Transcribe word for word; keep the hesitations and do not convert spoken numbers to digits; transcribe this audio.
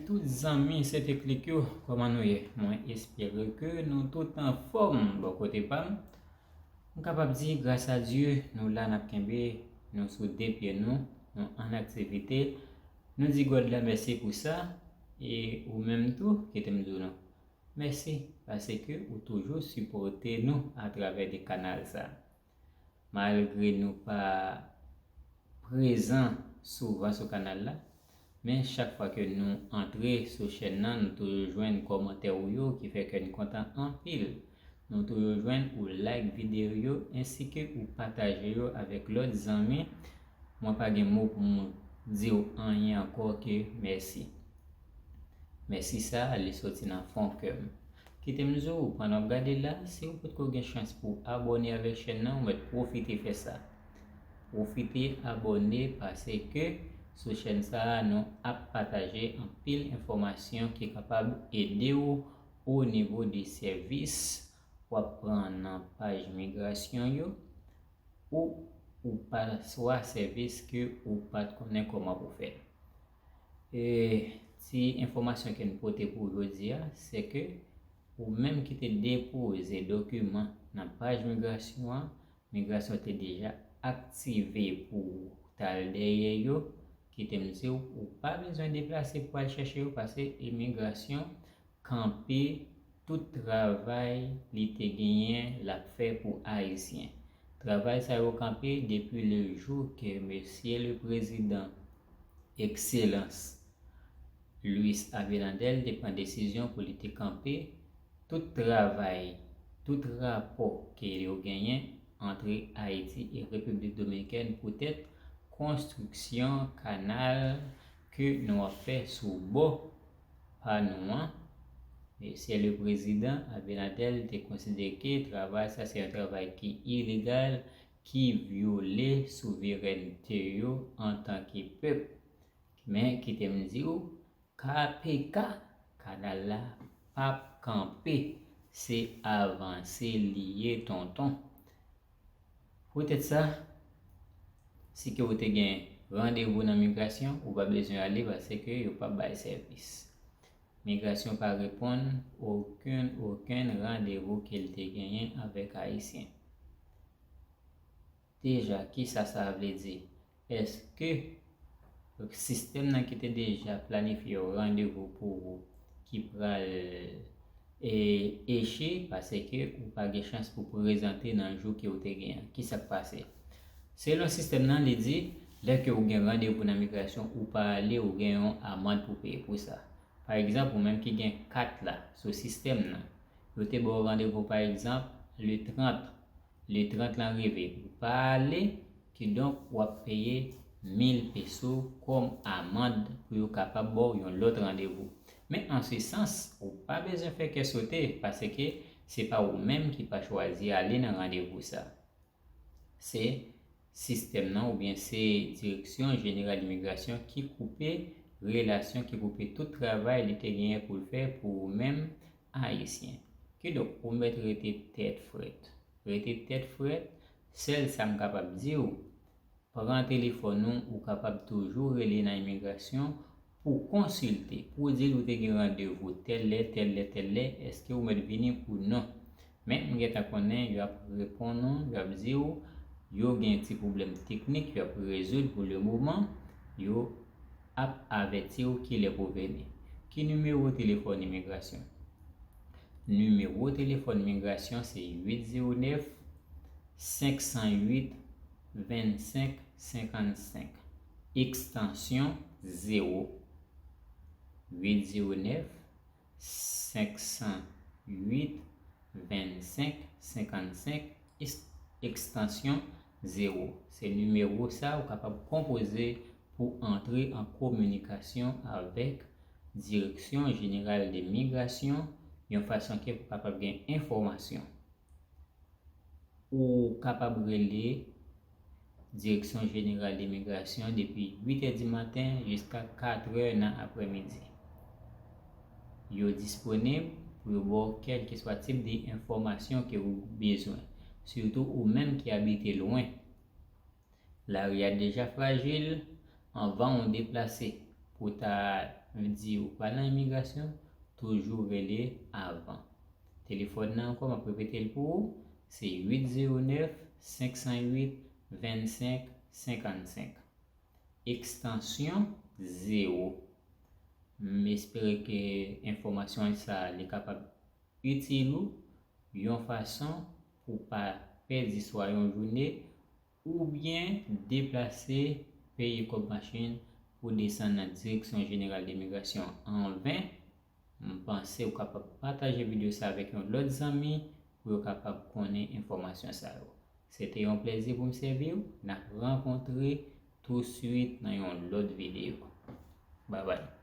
Tout zanmi Sete Klik yo, kòman nou ye? Mwen espere ke nou tout anfòm bò kote pa m. M kapab di, gras a Dye, nou la, n ap kenbe, nou sou de pye nou, nou an aktivite. Nou di God la mèsi pou sa, e ou menm tou, kite m di w non. Mèsi, paske ou toujou sipòte nou atravè de kanal sa. Malgre nou pa prezan souvan sou kanal la, men chak fwa ke nou antre sou chèn nan, nou toujou jwenn kòmantè ou yo, ki fè kè n kontan anpil. Nou toujou jwenn ou like videyo yo, ensi ke ou pataje yo avèk lòt zanmi. Mwen pa gen mo pou m di w anyen ankò ke mèsi. Mèsi sa, li soti nan fon kè m. Kite m di w, pandan w ap gade la, si w potko gen chans pou abòne avèk chèn nan, ou mèt pwofite fè sa. Pwofite abòne, paske sou chèn sa a, nou ap pataje anpil enfòmasyon ki kapab ede w o nivo de sèvis w ap pran nan paj migrasyon yo, ou, ou pa swa sèvis ke ou pa t konnen kòman pou fè. E ti enfòmasyon ke n pote pou w jodi a, se ke ou menm ki te depoze dokiman nan paj migrasyon an, migrasyon te deja aktive pou w t al dèyè yo, kite m di w, ou pa bezwen deplase pou al chèche yo, paske imigrasyon kanpe tout travay li te genyen l ap fè pou Ayisyen. Travay sa yo kanpe depi le jou ke Mesye le Prezidan, Ekselans Luis Abinader, te pran desizyon pou li te kanpe tout travay, tout rapò ke yo genyen antre Ayiti e Repiblik Dominikèn poutèt konstriksyon kanal ke nou ap fè sou bò pa nou an. Mesye le Prezidan Abinader te konsidere ke travay sa se yon travay ki ilegal, ki vyole souverènte yo antanke pèp. Men kite m di w, K P K, kanal la p ap kanpe, se avanse li ye, tonton. Poutèt sa, si ke ou te gen randevou nan migrasyon, ou pa bezwen ale paske yo p ap bay sèvis. Migrasyon pa reponn okenn, okenn randevou ke l te genyen avèk Ayisyen. Deja, kisa sa vle di? Èske sistèm nan ki te deja planifye yon randevou pou ou ki pral e, eche paske ou pa gen chans pou prezante nan jou ke ou te gen an? Kisa k pase? Selon sistèm nan, li di, lè ke ou gen randevou nan migrasyon, ou pa ale, ou gen yon amann pou peye pou sa. Pa egzanp, ou menm ki gen kat la sou sistèm nan, yo te ba w randevou, pa egzanp, le trant. Le trant lan rive, ou pa ale, kidonk w ap peye mil peso kòm amann pou yo kapab ba w yon lòt randevou. Men an se sans, ou pa bezwen fè kè sote, paske se pa ou menm ki pa chwazi ale nan randevou sa. Se sistèm nan oubyen se Direksyon Jeneral Imigrasyon ki koupe relasyon, ki koupe tout travay li te genyen pou l fè pou ou menm Ayisyen. Kidonk, ou mèt rete tèt frèt. Rete tèt frèt, sèl sa m kapab di w, pran telefòn ou, ou kapab toujou rele nan imigrasyon pou konsilte, pou di l ou te gen randevou tèl lè, tèl lè, tèl lè, èske ou mèt vini ou non. Men m gentan konnen y ap reponn ou, y ap di w, yo gen ti pwoblèm teknik, y ap rezoud pou le moman, yo ap avèti w kilè pou vini. Ki nimewo telefòn imigrasyon? Nimewo telefòn imigrasyon se uit zewo nèf, senk san uit, vennsenk senkannsenk, ekstansyon zewo. Uit zewo nèf, senk san uit, vennsenk senkannsenk, ekstansyon zewo. Se nimewo sa ou kapab konpoze pou antre an kominikasyon avèk Direksyon Jeneral de Migrasyon yon fason ke pou kapab gen enfòmasyon. Ou kapab rele Direksyon Jeneral de Migrasyon depi uit è di maten jiska kat è nan aprèmidi. Yo disponib pou yo ba w kèlkeswa tip de enfòmasyon ke ou bezwen, sitou ou menm ki abite lwen. Lari a deja frajil, anvan w deplase pou ta Di ou pral nan imigrasyon, toujou rele avan. Telefòn nan ankò, m ap repete l pou ou, se uit zewo nèf, senk san uit, vennsenk, senkannsenk. Ekstansyon zewo. M espere ke enfòmasyon sa a li kapab itil ou yon fason pou pa pèdi swa yon jounen oubyen deplase, peye kòb machin pou desann nan Direksyon Jeneral de Migrasyon an ven. M panse ou kapab pataje videyo sa avèk yon lòt zanmi pou yo kapab konnen enfòmasyon sa yo. Se te yon plezi pou m sèvi w. N ap rankontre touswit nan yon lòt videyo. Babay.